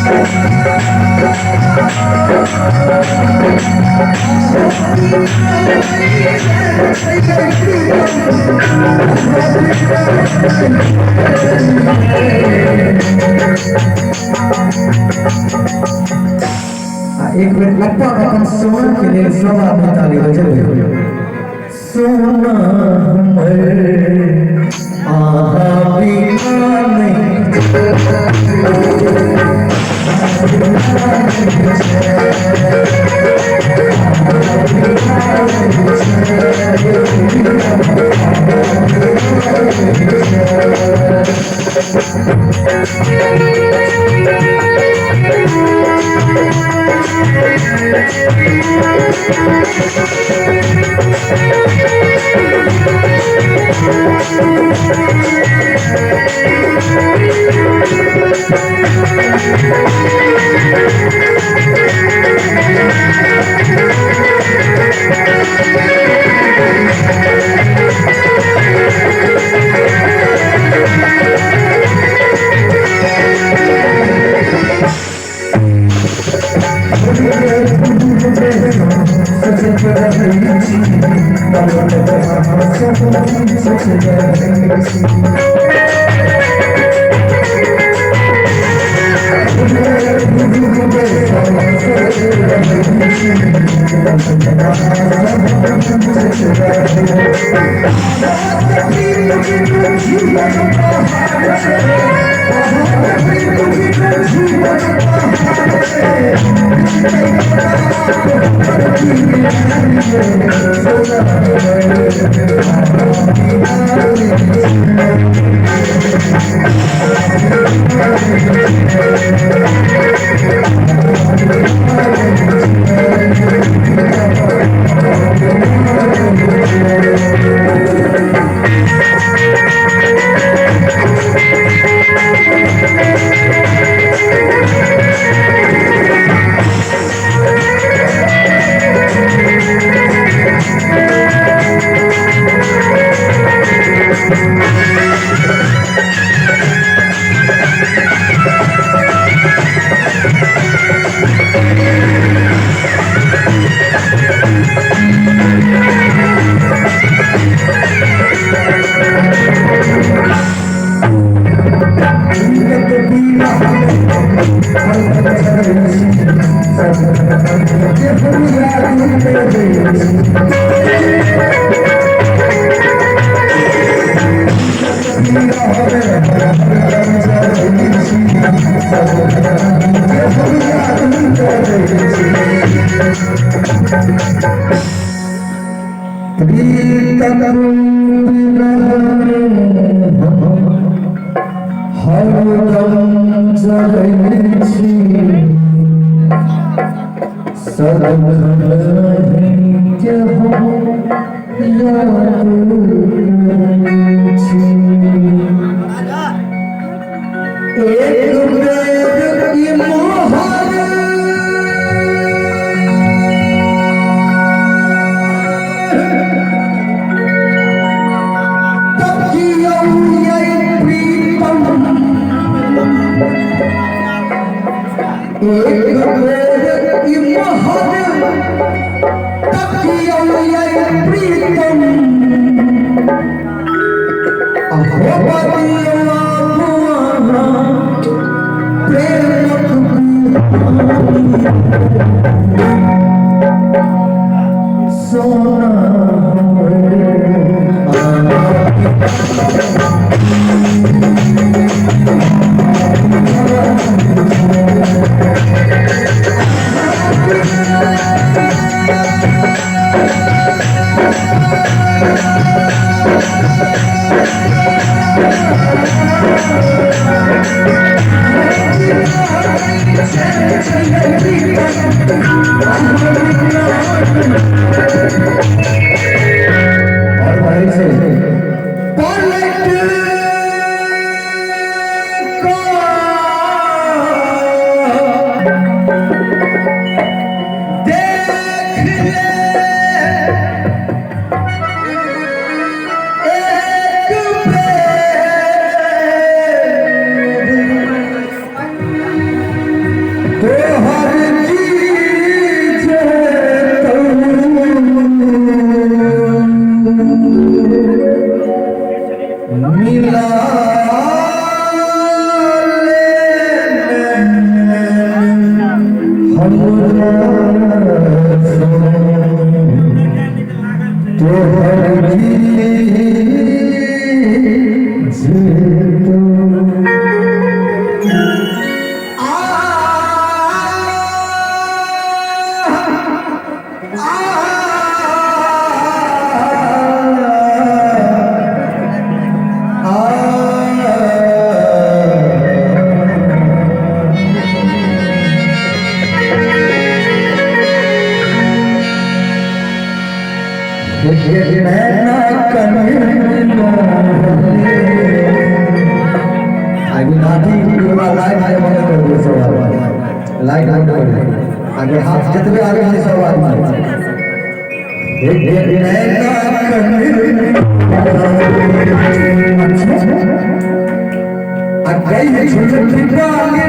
आ एक बेर अपन अपन सोना के लेल सब आदमी ताली बजेबै। सोना हमर आहा बिना नहीं। और भाई से पलट। ये नैना कन आगे लाठी पूरा लाइट के बंद कर दियो सब आदमी, लाइट बंद कर दियो। आगे हाथ जितने आगे हैं सब आदमी। ये नैना कन आ गई झुलकी बाली।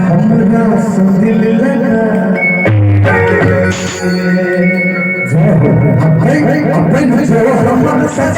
हमरा से दिल लगा जय हो। अपन जो हम सच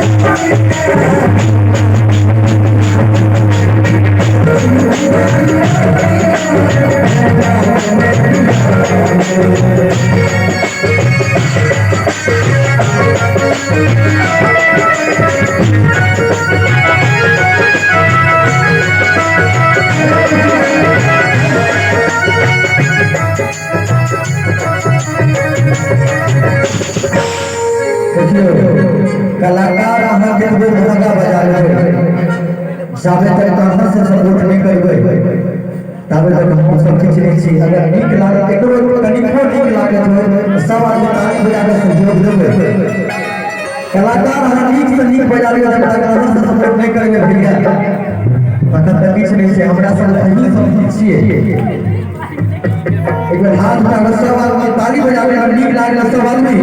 देखियो, कलाकार अहाँ केतबो महंगा बजा लेबै, जाबे तक अहाँ से सपोर्ट नहि करबै ताबे तक हम सब किछु नहि छी। अगर नीक लागत, एकरो कनिको नीक लागत होय तऽ सब आदमी ताली बजा कऽ सहयोग देबै। कलाकार अहाँ नीक से नीक बजा लियौ, जब तक अहाँ से सपोर्ट नहि करबै भैया तखन तक किछु नहि छै। हमरा सब अहीं सब किछु छियै। एक बेर हाथ उठा कऽ सब आदमी ताली बजा कऽ अगर नीक लागल सब आदमी।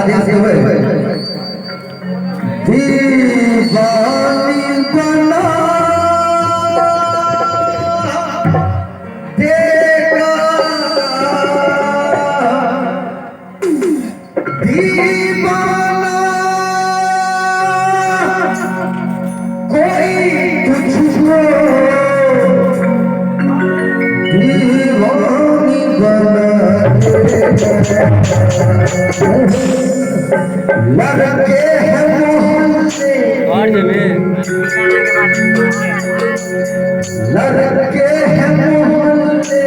आदेश देबै। दीवानी बना देगा, दीवाना कोई तुझको दीवानी बना देगा। लड़के हैं मोहल्ले, लड़के हैं मोहल्ले,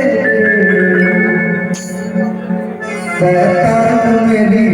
शैतान मेरी।